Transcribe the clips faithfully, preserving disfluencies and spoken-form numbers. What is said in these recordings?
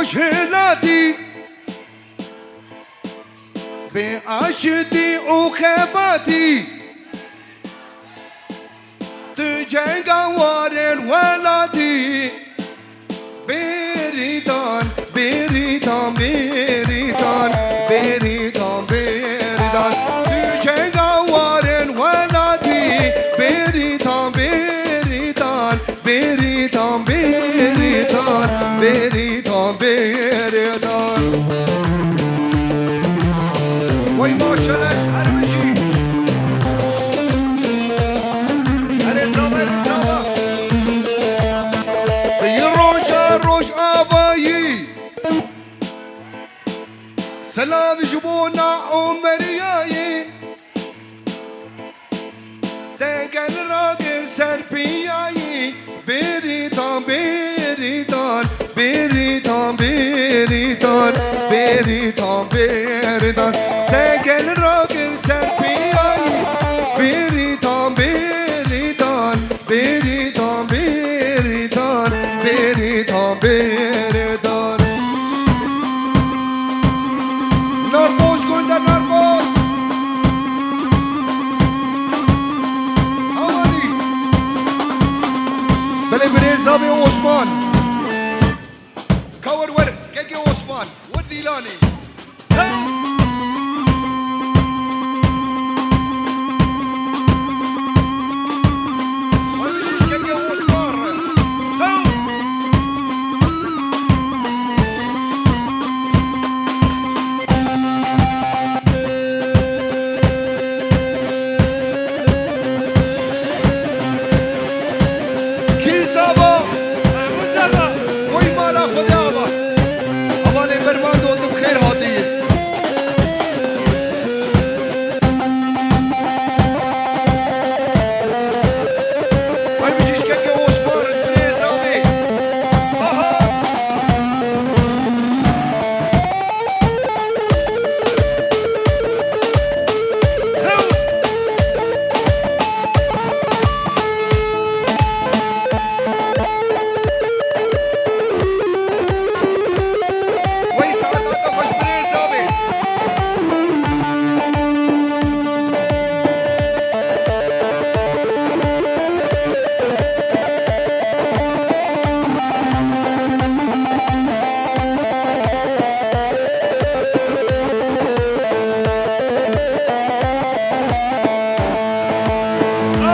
Çilatî, bê aşitî û xebatî, tu cenga warên welatî. Bêrîtan, bêrîtan, bêrîtan, bêrîtan, bêrîtan, tu cenga warên welatî. Bêrîtan, bêrîtan, Bêrîtan, bêrîtan, bêrîtan, bêrîtan. Wey maşallah, her bijî. Erê zava, erê zava. Yi roja rojavayî. Selav ji bo na Omeriyayê. Dengel ragir ser piyayî, bêrîtan, bêrîtan, bêrîtan, bêrîtan, bêrîtan, bêrîtan. Dengel ragir ser piyayî, bêrîtan, bêrîtan, bêrîtan, bêrîtan, bêrîtan, bêrîtan. Narkoz gönder, Narkoz. Havalî. Belê birêza bê Osman. Ka wer wer, kekê Osman. Wer dîlanê. Kî zava? Mahmûd zava. Oy mala Xwedê ava. Hevalê Bermando, tu bi xêr hatî. Ay bijîşkeke Osman, birêz avê. Aha. Wey saeta te xweş birêz avê.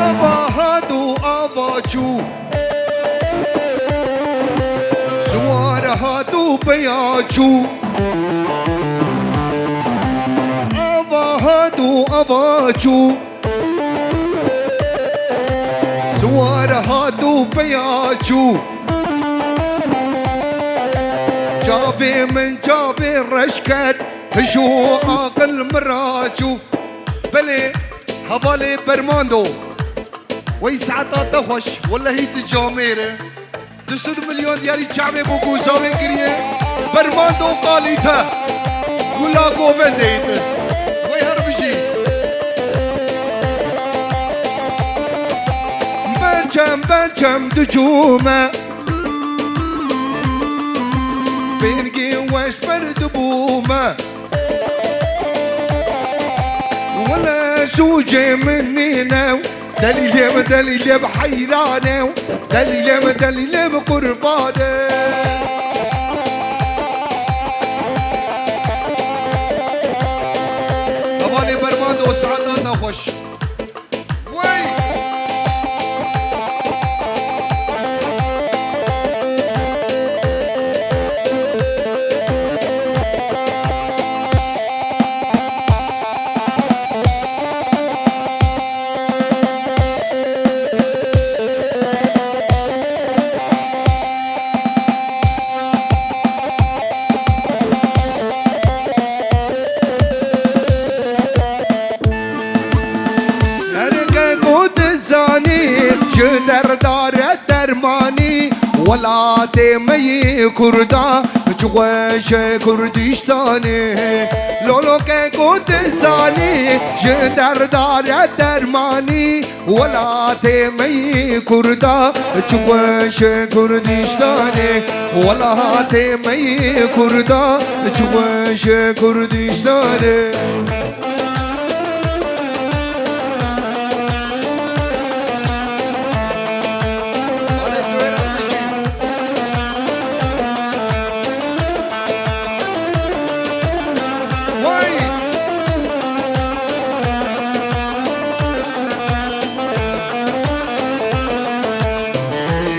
Ava hat û ava çû. Siwar hat û peya çû. Ava hat û ava çû. Siwar hat û peya çû. Çavê min çavê reş ket, hişo aqil min ra çû. Belê, hevalê Bermando. Wey saeta te xweş. Wellehî tu camêr e. Du sed milyon diyarî çavê bo gozavê kiriye. Bermando qalîte. Gula govendê te. Wey her bijî. Berçem, berçem dicûme. Bêngî weş berdibûme. Wele sûcê min nîne. Delîlê min, delîlê min heyran e. Delîlê min, delîlê min qurban e. Hevalê Bermando, saeta te xweş. Wey! Her ke ku dizanî ji derdare dermanî, welatê me yê Kurda Çixweşe Kurdistanê, loloke ku dizanî, ji derdare dermanî, welatê me yê Kurda. Çixweşe Kurdistanê, welatê me yê Kurda. Çixweşe Kurdistanê.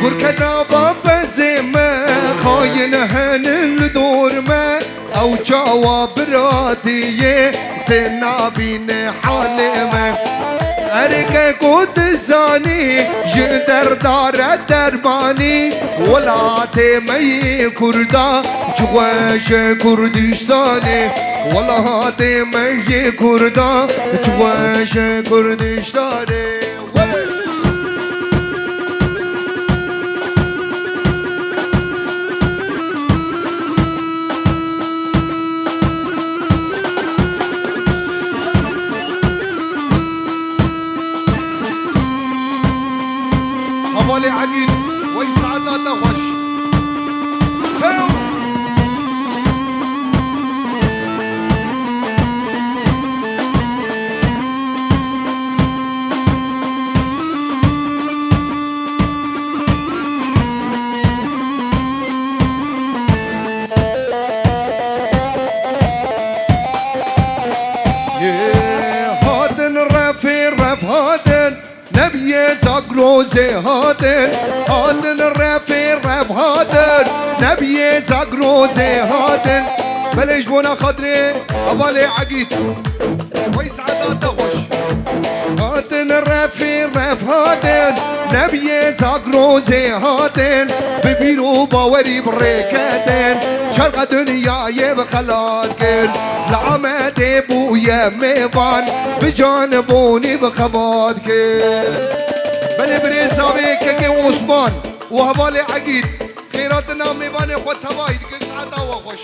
Gurketa bapezê me, xayin henin li dor me. Ew çawa biratiyê tê nabîne halê me? Erke ku dizanî, ji derdare dermanî, welatê me yê Kurda. Çixweşe Kurdistanê, welatê me yê Kurda. Çixweşe Kurdistanê. Hevalê Egîd, wey saeta te xweş. Few! Yê hatin refê rev hatin, nebiyê Zagrozê hatin. Hatin refê rev hatin, nebiyê Zagrozê hatin. Belê ji bona xatirê hevalê Egîd. Wey saeta te xweş. Hatin refê rev hatin, nebiyê Zagrozê hatin. Bi bîr û bawerî bi rê ketin, çerxa dinyayê bi xelat kir. Li Amedê bûye mêvan, bi can bonî bi xebat kir. Belê birêza wê kekê Osman û hevalê Egîd, xêratina mêvanê xwe tevayî dikin, saeta we xweş.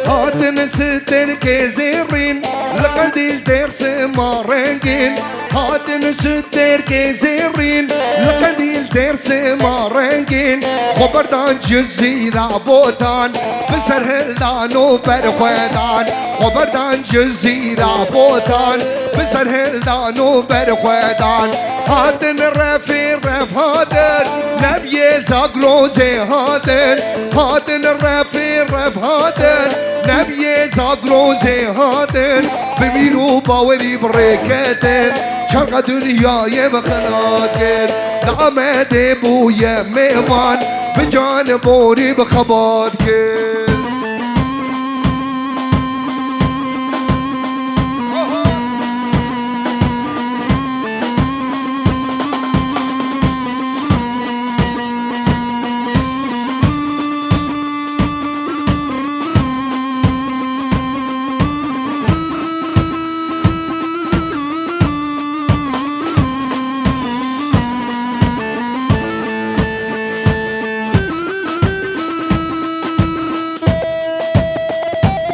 Hatin stêrkê zêrîn, li Qendîl Dêrsima rengîn. Hatin stêrkê zêrîn, li Qendîl Dêrsima rengîn. Xwe berdan Cizîra Botan, bi serhildan û berxwedan. Xwe berdan Cizîra Botan, bi serhildan û berxwedan. Hatin refê rev hatin, nebiyê Zagrozê hatin. Hatin refê rev hatin, nebiyê Zagrozê hatin. Bi bîr û bawerî bi rê ketin, çerxa dinyayê bi xelat kir. Li Amedê bûye mêvan, bi can borî bi xebat kir.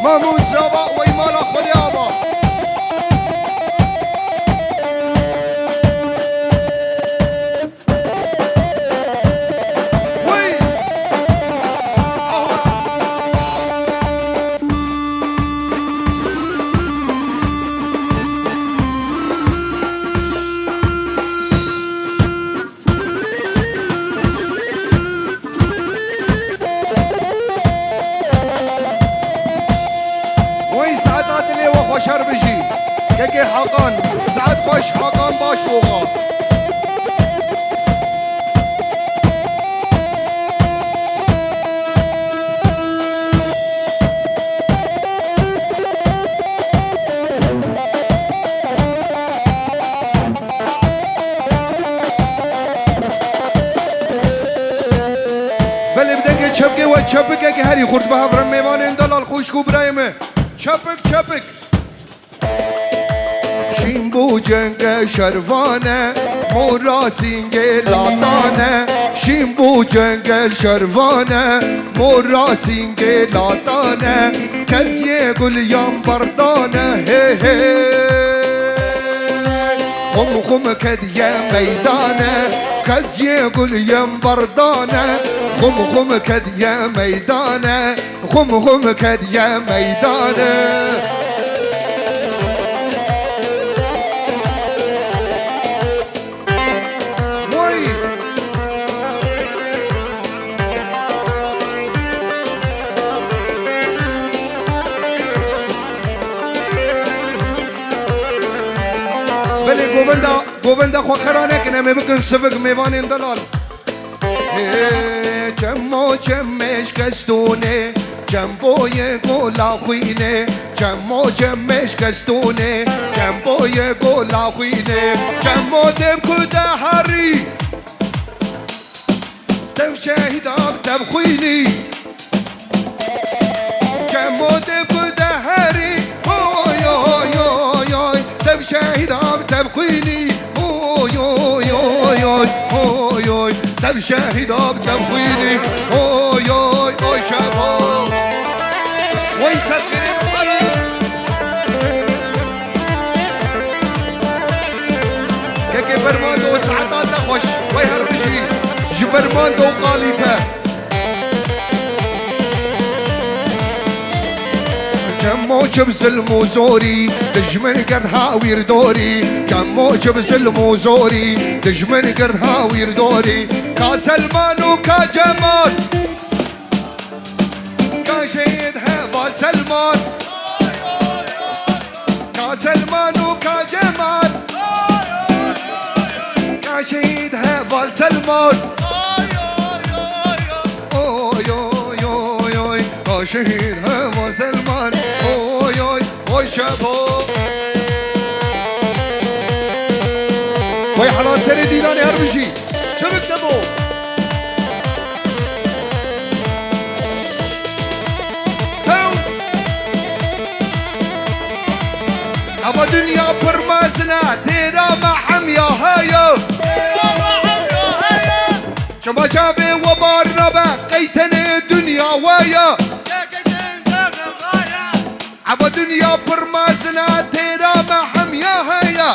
Mahmûd Zava wey mala Xwedê ava. Wey saeta dilê we xweşer bijî. Kekê Hakan, saet xweş, Hakan baş boxa. Belê bi dengê çepkê we çepikeke herî xurt bi hev re mêvanên delal xwişk û birayê me. Çepik, çepik. Şîn bû cenge şervane, mora sîngê latane. Şîn bû cenge şervane, mora sîngê latane. Keziyê guliyan berdane, hey hey. Xum xum kediye meydane, keziyê guliyan berdane. Xum xum kediye meydane. Xum xum kediye meydane. Vay! Belê govenda, govenda xwe xera nekin, em ê bikin sivik mêvanên delal. Ê, çemo çemê şkestûnê, çemboyê gola xwînê, çemo çemê şkestûnê, çemboyê gola xwînê, çemo dem ku de herî, dem şehîda bi dem xwînî. Çemo te ku de herî, oy, oy, oy, oy. Tev şehîda bi tev xwînî, oy, oy, oy, oy, oy, oy. Tev şehîda bi tev xwînî, oy, oy, oy, şeva. Oy, sefirê bi xerî. Kekê Bermando, saeta te xweş. Wey her bijî. Ji Bermando qalî te. Çemo çi bi zilm û zorî, dijmin gird ha wîr dorî. Çemo çi bi zilm û zorî, dijmin gird ha wîr dorî. Ka Selman û ka Cemal, ka Şehîd Heval Selman. Ka Selman û ka Cemal. Ka Şehîd Heval Selman. Oy, oy, oy, oy. Ka Şehîd Heval Selman. Oy, oy, oy, şebo. Vay hela serê dîlanê her bijî. Çevik demo. Hew! Eva dinya pir mezin e, têra me hemiya heye. Çima çavê we bar nabe, qey tenê dinya we ye. Eva dinya pir mezin e, têra me hemiya heye.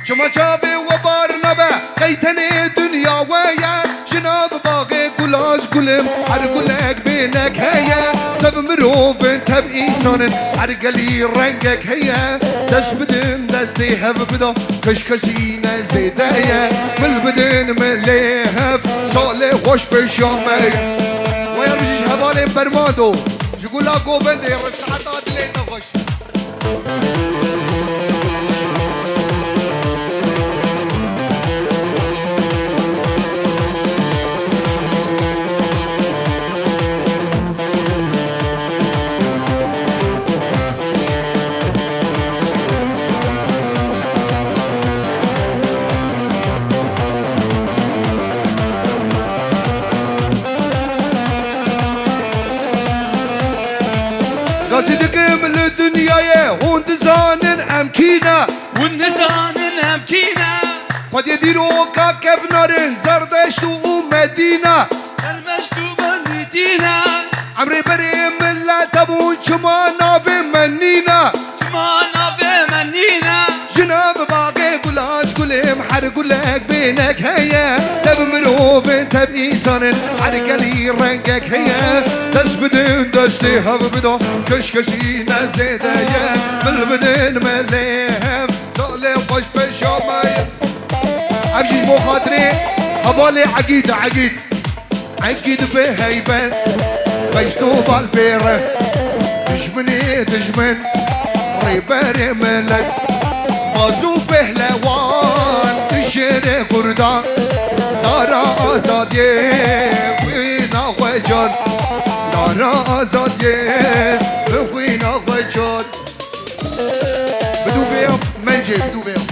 Çima çavê we bar nabe, qey tenê dinya we ye. Jina bi baxê gula ji gulim, her gulek bênek heye. Tev mirovin, tev însanin, her gelî rengek heye. Dest bidin, destê hev bida, keşkesî ne zêde ye. Mil bidin milê hev, salê xweş pêşiya me ye. Waya bijî ji hevalên Bermado. Ji gula govendê re saeta dilê te xweş. Gazî dikim li dinyayê, hûn dizanin em kî ne? Hûn nizanin em kî ne? Xwedê dîroka kevnarin, Zerdeşt û Medîne. Zerdeşt û Medîne. Em rêberê milet hebûn, çima navê me nîne? Çima navê me nîne? Jina bi baxê gula ji gulê, her gulek bênek heye. Tev mirovin, tev însanin, her gelî rengek heye. Dest bidin, destê hev bida, keşkesî ne zêde ye. Mil bidin milê hev, salê xweş pêşiya me ye. Ev jî ji bo xatirê hevalê Egîd e, Egîd. Egîd bi heybet, beşt û bal pêre, dijminê dijmin, rêberê milet, baz û pehlewan, şêrê kurda, dara azadiyê, xwîna xwe can, dara azadiyê, bi xwîna xwe can. Bidû vê ya, mencê, bidû vê ya.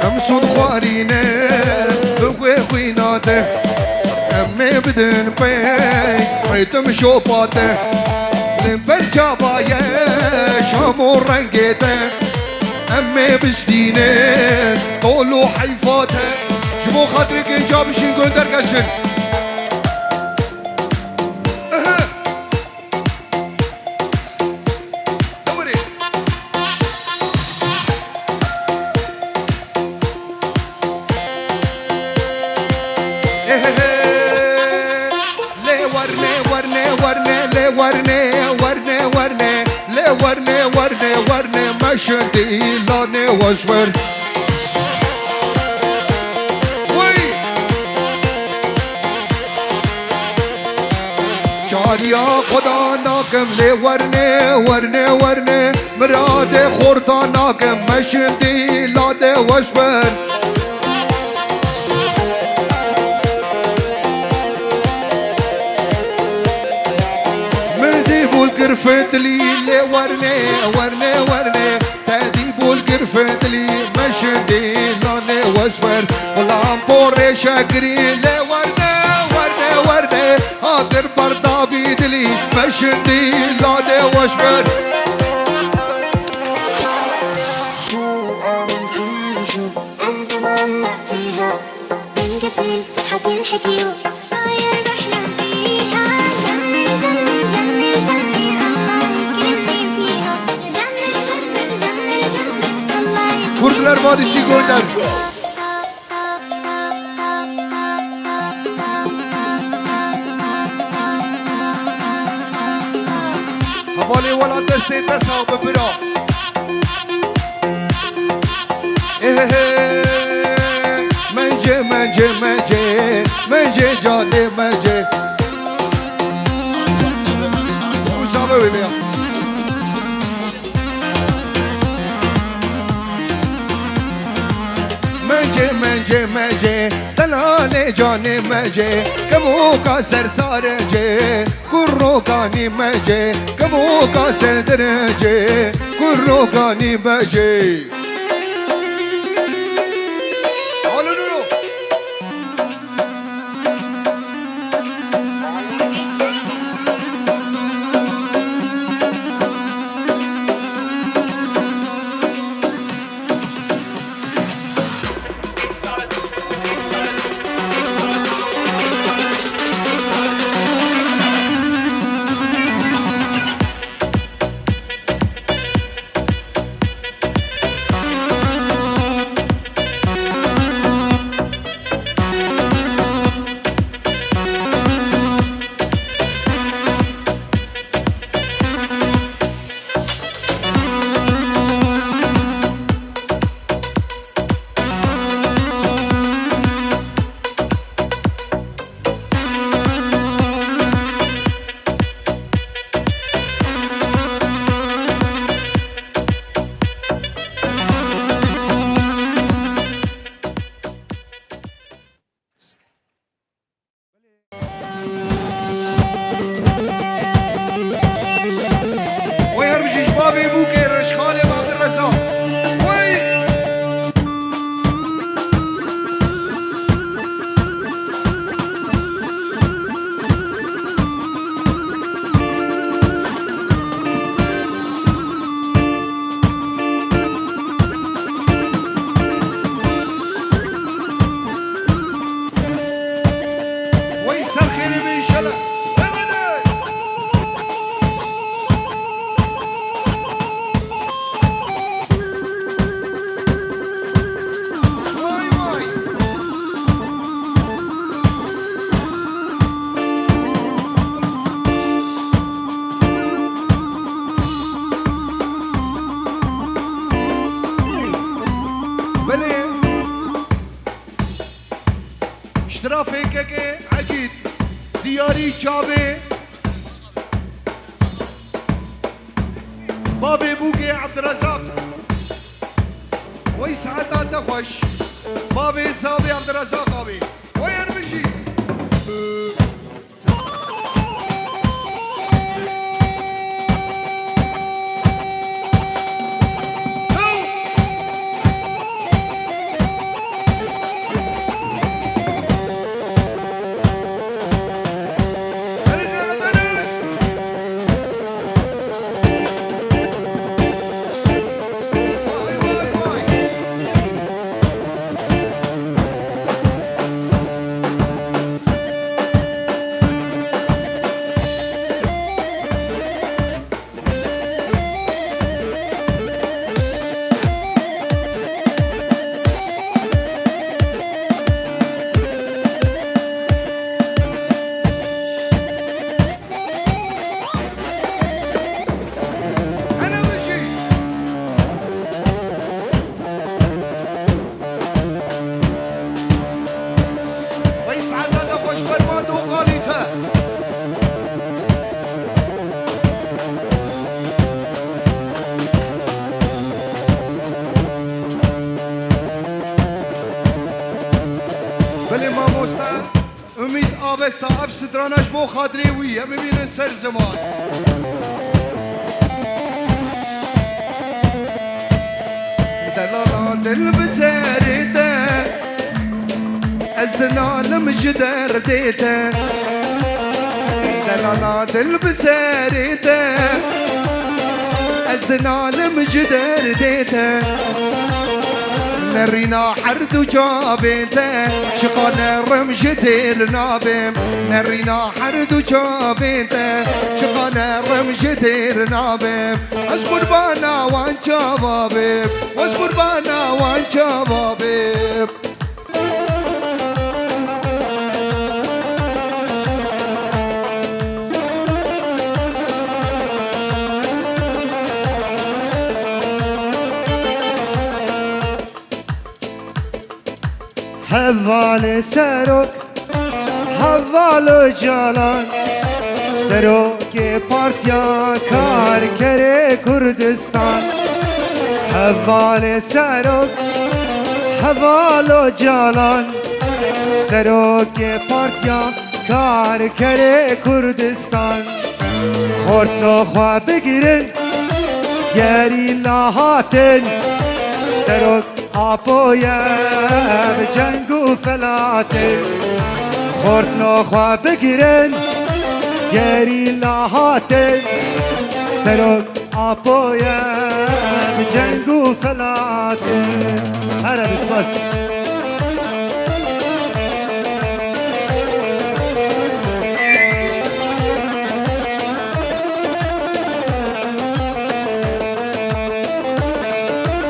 Em sûd xwarî ne bi wê xwîna te. Em ê bidin pey, Tim şopa te, li ber çava ye şam û rengê te. Em ê bistînin tol û heyfa te. Ji bo xatirê genca bişîn göndergesin. Ehe. Demirê. Ehehe. Lê werne, werne, werne, lê werne, werne, werne, lê werne, werne, werne, meşin dîlanê wesber. Wey! Çariya xwe da nakim lê werne, werne, werne. Miradê xorta nakim meşin dîlanê wesber. Min dî bûl girfin dilî lê werne, werne, werne. Te dî bûl girfin dilî meşin dîlanê wesber. Xulam porê şekirî lê werne, werne, werne. Agir berdavî dilî meşin dîlanê wesber. شو أعمل فيها؟ عندي معلق فيها. من قتل حق الحكي صاير بحلم فيها. زمي، زمي، زمي، زمي، الله يكرمني فيها. زمي، زمي، زمي، زمي، الله يكرمني. Kurdler Vadisi Gönder. Hevalê welat destê te sax be bira. Ehehe. Mence, mence, mence. Mence, canê mence. Uzağa öyle ya. Mence, mence, mence, delalê canê mence, kemoka ser sarence, kurokanî mence, kemoka ser derence, kurokanî mence. Hallelujah. Wey her bijî ji bavê bûkê re, ji xalê Abdurrezaq. Wey! Wey ser xêrê be înşallah. Demene. Vay vay. Belê. Ji tira fêkekê Egîd, diyarî çavê bavê bûkê Abdurezaq. Wey saeta te xweş. Bavê zavê Abdurezaq abî. Wey her bijî. Ev strana ji bo xatirê wî ye, bimînin ser ziman. Delala dil bi serê te, ez dinalim ji derdê te. Delala dil bi serê te, ez dinalim ji derdê te. Nerîna herdu çavê te, çiqa nerim ji têr nabim. Nerîna herdu çavê te, çiqa nerim ji têr nabim. Ez qurbana wan çava bim, ez qurbana wan çava bim. Hevalê serok, heval Ocalan, serokê Partiya Karkerê Kurdistan. Hevalê serok, heval Ocalan, serokê Partiya Karkerê Kurdistan. Xortno xwe bigirin, gerîla hatin. Serok Apoye bi ceng û felatê, xortno xwe bigirin, gerîla hatin. Serok Apoye bi ceng û felatê. Here bi spas.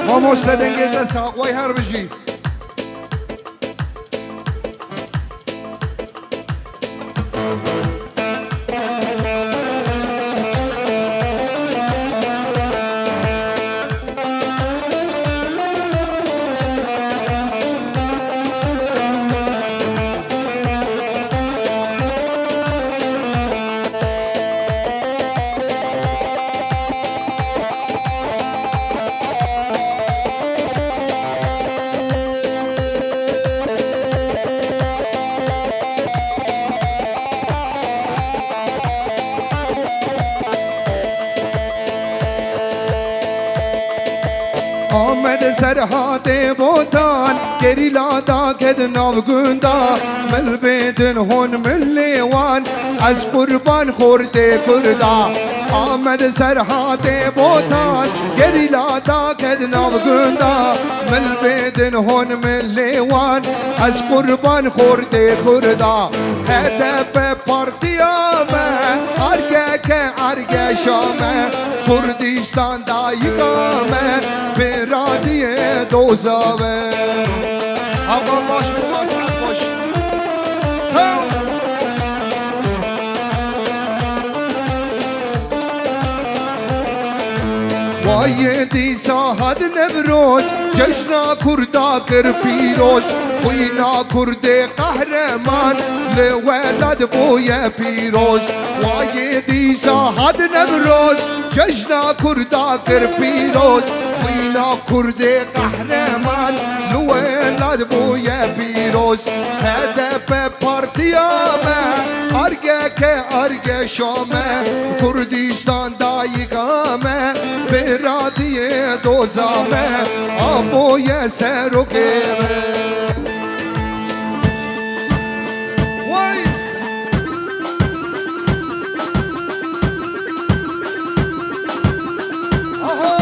Mamoste dengê te sax, wey her bijî. Amed Serhatê Botan, gerîla daket nav gunda, mil bêdin hûn mil lê wan, ez qurban xortê Kurda. Amed Serhatê Botan, gerîla daket nav gunda, mil bêdin hûn mil lê wan, ez qurban xortê Kurda. H D P partiya me, argeke argeşa me, Kurdistan dayika me, pêradiyê doza ve. Aman baş bu, baş, baş. Hey! Wayê dîsa hat Newroz, cejna Kurda kir pîroz. Xwîna Kurdê qehreman li welat bûye pîroz. Wayê dîsa hat Newroz, cejna Kurda kir pîroz. Xwîna Kurdê qehreman li welat bûye pîroz. H D P partiya me, argeke argeşa me, Kurdistan dayika me, pêradiyê doza me, Apoye serokê me. Wey! Aha!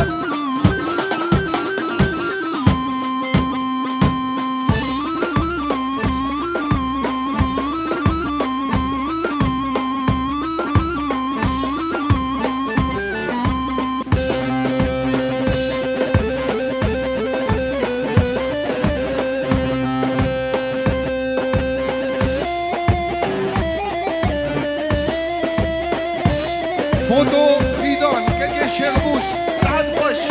Foto Fîdan, kekê Şêxbûs, saet xweş.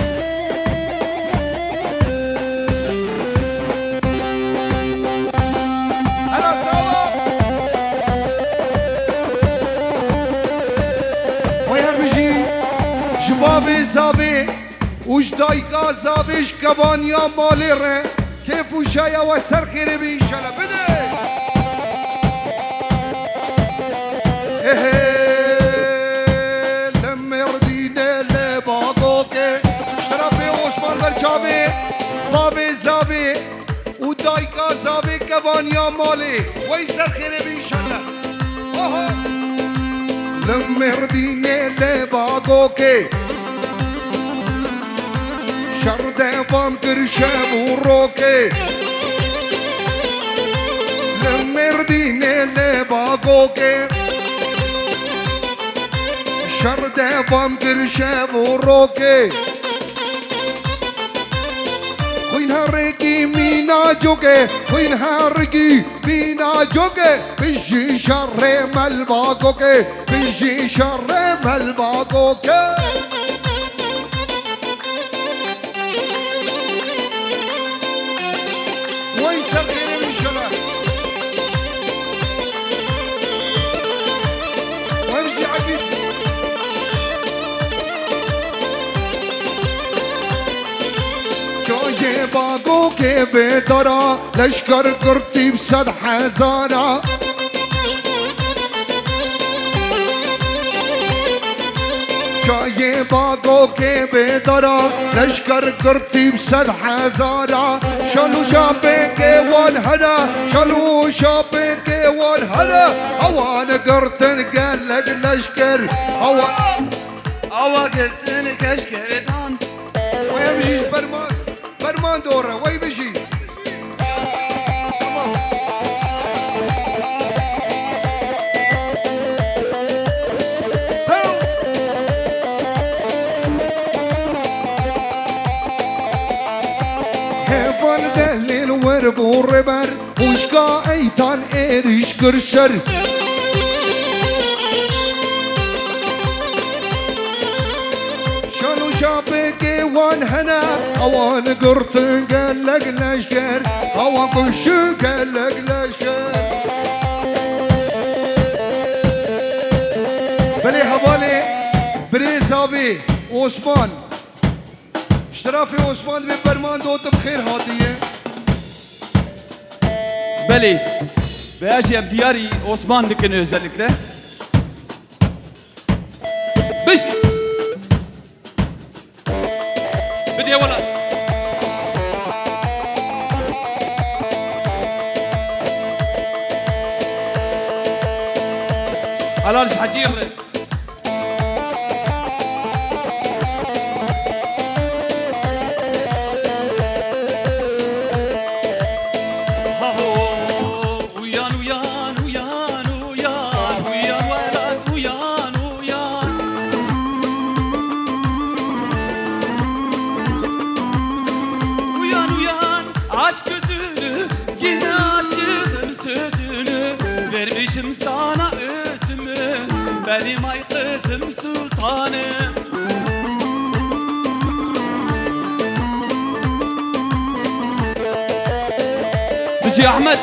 Hela sağ ol. Vay her bijî ji bavê zavê û ji dayika zavê ji kevaniya malê re kêf û şaya we ser xêrê be înşallah. Bide! Ehe, li Mêrdînê, li Bagokê, ji terefê Osman Berçavê, bavê Zavê û dayika Zavê kevaniya malê. Wey ser xêrê be înşallah. Oho! Li Mêrdînê, li Bagokê, şer devam kir şev û rokê. Li Mêrdînê, li Bagokê, şer devam kir şev û rokê. Xwîn herekî mîna cokê, xwîn herekî mîna cokê, bijî şerê me li Bagokê, bijî şerê me li Bagokê. Wey ser xêrê be înşallah. Wey jî Ebîd. Çayê Bagokê bi dara, leşker girtî bi sed hezara. Çayê Bagokê bi dara, leşker girtî bi sed hezara. Şal û şapêkê wan hene, şal û şapêkê wan hene. Ewan girtin gelek leşker. Ewan, ewa girtin keşkeredan. Wey em jî ji berman. Ferman dore, wey bijî. Tamam. Heval delil wer bû rêber. Xwişka Eytan êrîş kir ser. Şal û şapêkê wan hene, ewan girtin gelek leşker, ewan kuştin gelek leşker. Belê hevalê birêz avê Osman. Ji terafê Osman dibê Berman Dot bi xêr hatiye. Belê. Veya jî em diyarî Osman dikin özellikle. Biş. Bidê wela. Helal ji Hecî Emre. Haho, uyan, uyan, uyan, uyan, uyan, welat, uyan, uyan. Uyan, uyan, aç gözünü, yine aşığın sözünü vermişim sana özümü. Benim ay kızım sultanım. Bijî Ahmet.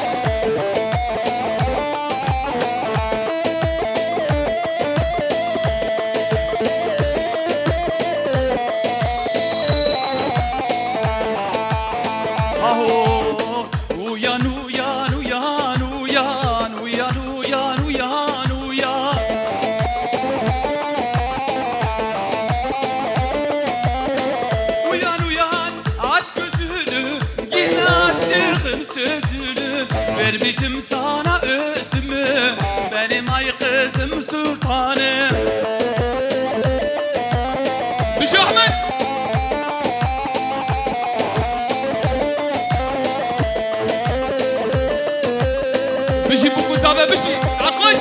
Aho, uyan, uyan, uyan, uyan. Uyan, uyan, aç gözünü, yine aşığın sözünü. Vermişim sana özümü, benim ay kızım sultanım. Bijî Ahmet. Bijî Bûk û Zave, bijî. Saet xweş.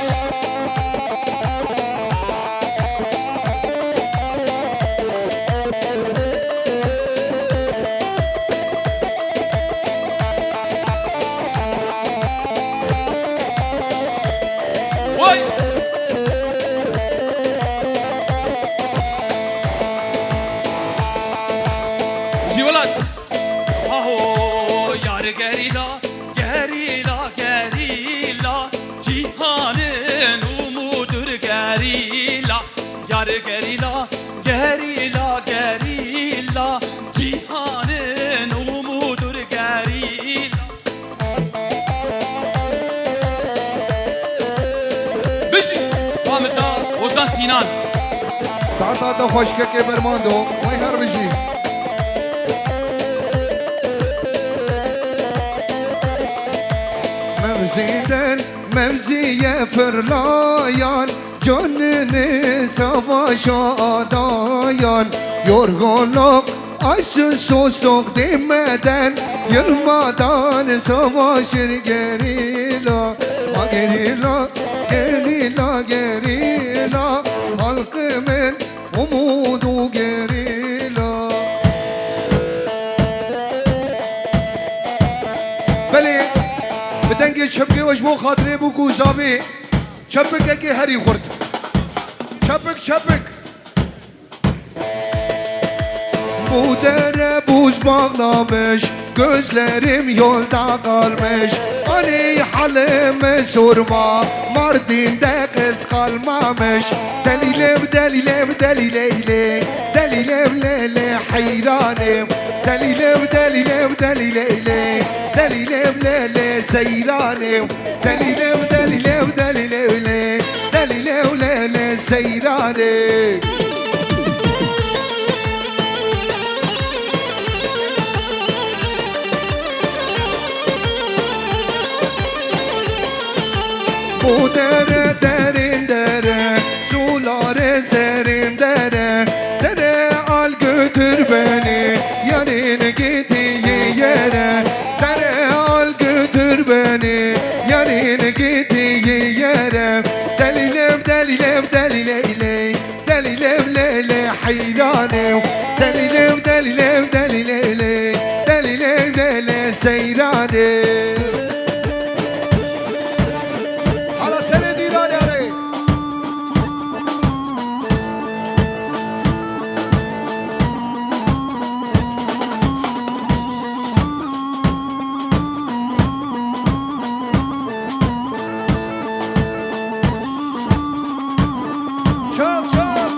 Way! Ji welat. Haho, yar gerîla, gerîla, gerîla, cîhanê nû û dûr gerîla. Yar gerîla, gerîla, gerîla, cîhanê nû û dûr gerîla. Bijî! Ha, Sînan. Saeta te xweş kekê Bermando. Wey her bijî. Mevzîden mevziye firlayan, canını savaşa adayan. Yorgunluk, açsızlık demeden, yılmadan savaşır gerilla. Ha gerilla, gerilla, gerilla, halkımın umudu gerilla. Belê, bi dengê çepkê we ji bo xatirê bûk û zavê çepikekê herî xurt. Çepik, çepik. Bu dere buz bağlamış, gözlerim yolda kalmış. Hani halimi sorma, Mardin'de kız kalmamış. Deli lev, deli lev, deli ley ley, deli lev le le heyranim. Deli lev, deli lev, deli ley ley, deli lev le le seyranim. Delî lew, delî lew, delî lew lê, delî lew lê lê seyranê. Bu dere derin dere, suları serin dere. Dere al götür beni yarın gittiği yere. Dere al götür beni yarın gittiği yere. Delî lev, delî lev, delî ley ley. Delî lev lê lê heyranê. Delî lev, delî lev, delî ley ley. Delî lev lê lê seyranê. Hala serê dîlanê arê. Çap, çap.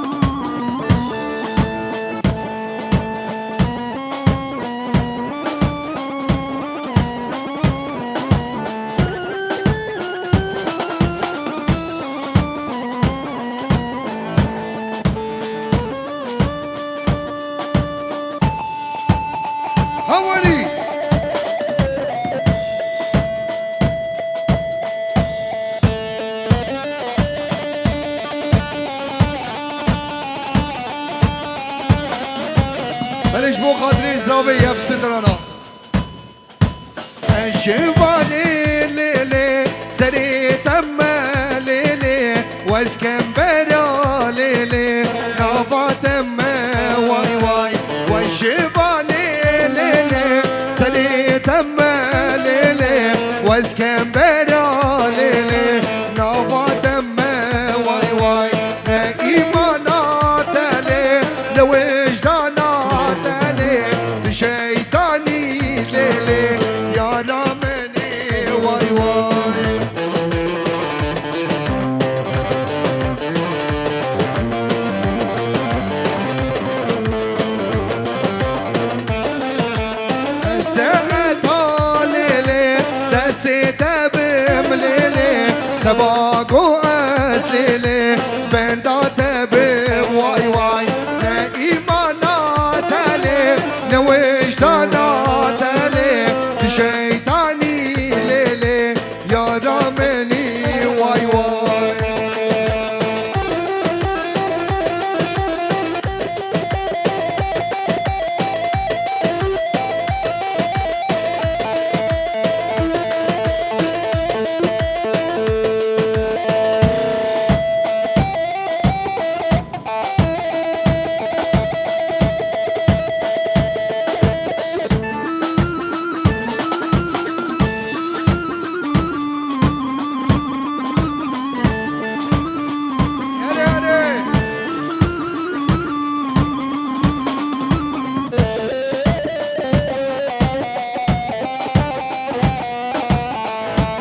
Hawerî. Belê ji bo xatirê zavê yefstirana. Eşiva lê lê lê, serê te me lê lê, wez kembera lê lê, nava te me way way. Weşiva lê lê lê, serê te me lê lê, wez kembera lê lê, nava te me way way. Ne îmana te lê, ne wijdana te lê, tu şeytanî lê lê, yara min ê way way. Ez saeta lê lê, destê te bim lê lê, seba ku ez lê lê, benda te bim way way. Ne îmana te lê, ne wijdana te lê, tu şeytanî lê lê, yara min ê way way.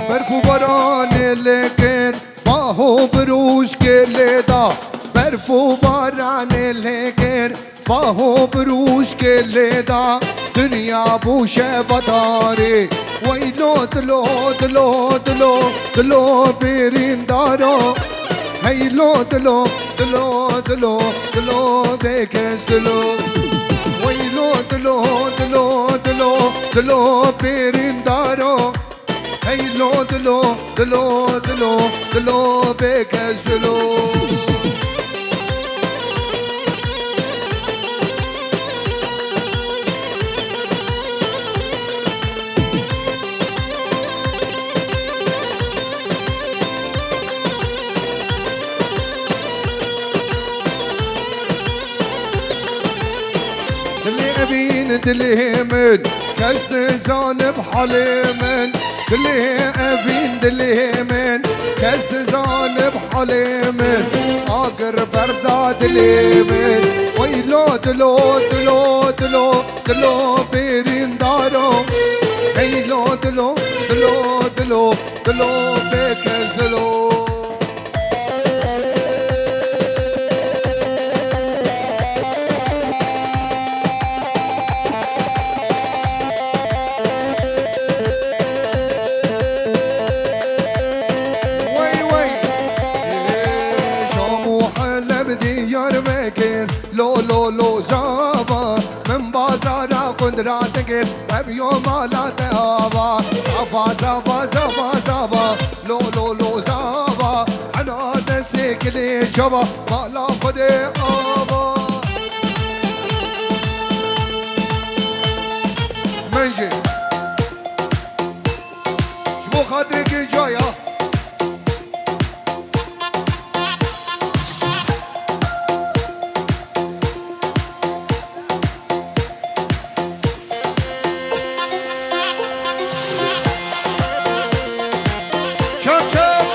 Berf û baranê lê kir, baho birûskê lê da. Berf û baranê lê kir, baho birûskê lê da. Dinya bû şeva tarî. Weylo dilo, dilo, dilo, dilo birîndaro. Heylo dilo, Dilo, dilo, dilo, bêkes dilo. Wey lo, dilo, dilo, dilo, dilo, pêrîndaro. Hey lo, dilo, dilo, dilo, dilo, bêkes dilo. Dilê evîn dilê min, kes dizanib halê min. Dilê evîn dilê min, kes dizanib halê min. Agir berda dilê min. Wey lo dilo, dilo, dilo, dilo bêrîndaro. Hey lo dilo, dilo, dilo, dilo bêke zilo. Wey, wey. Şam û Heleb, Diyarbekir, lo, lo, lo, zava. Min bazara qundra dikir, ev yo mala te ava. Zava, zava, zava, zava, lo, lo, lo, zava. Hena destê kilê çava, mala Xwedê ava. Min jî. Ji bo xatirê kincaya. Çap çap.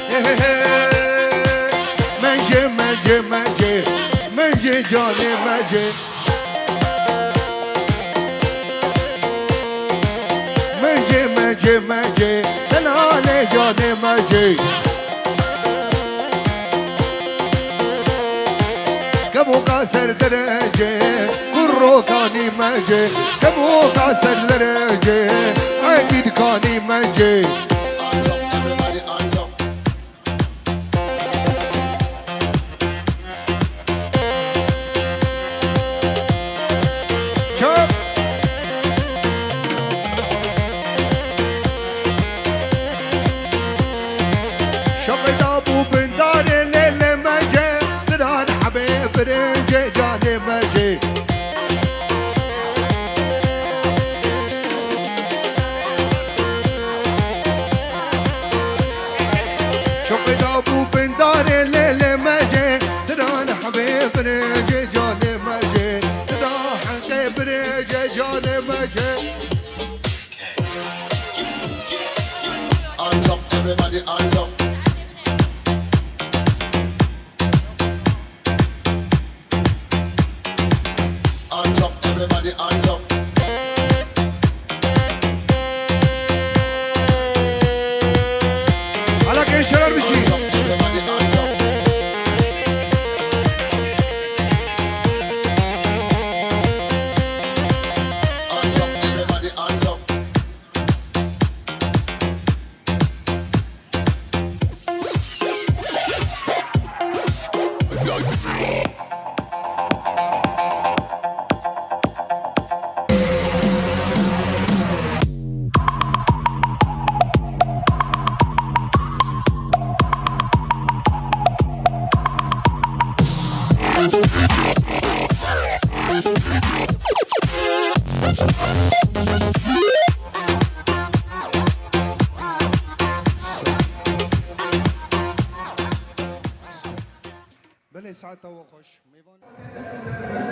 He he he. Mence, mence, mence. Mence canê mence. Mence, mence, mence. Delalê canê mence. Kevoka ser derece, kurokanî mece. Kevoka ser derece, ekîdkanî mece. Çap. Şoqê da bû bindarê lêlê mece, diran hebê birince canê mece. Şoqê da bû bindarê lêlê mece, diran hebê birince canê mece, diran hebê birince canê mece. Hands up, everybody, hands up. Hands up, everybody, hands up. Hala gençler bir şey. Hands up, everybody, hands up. Hands up, everybody, hands up. Belê, saeta we xweş. Mêvan.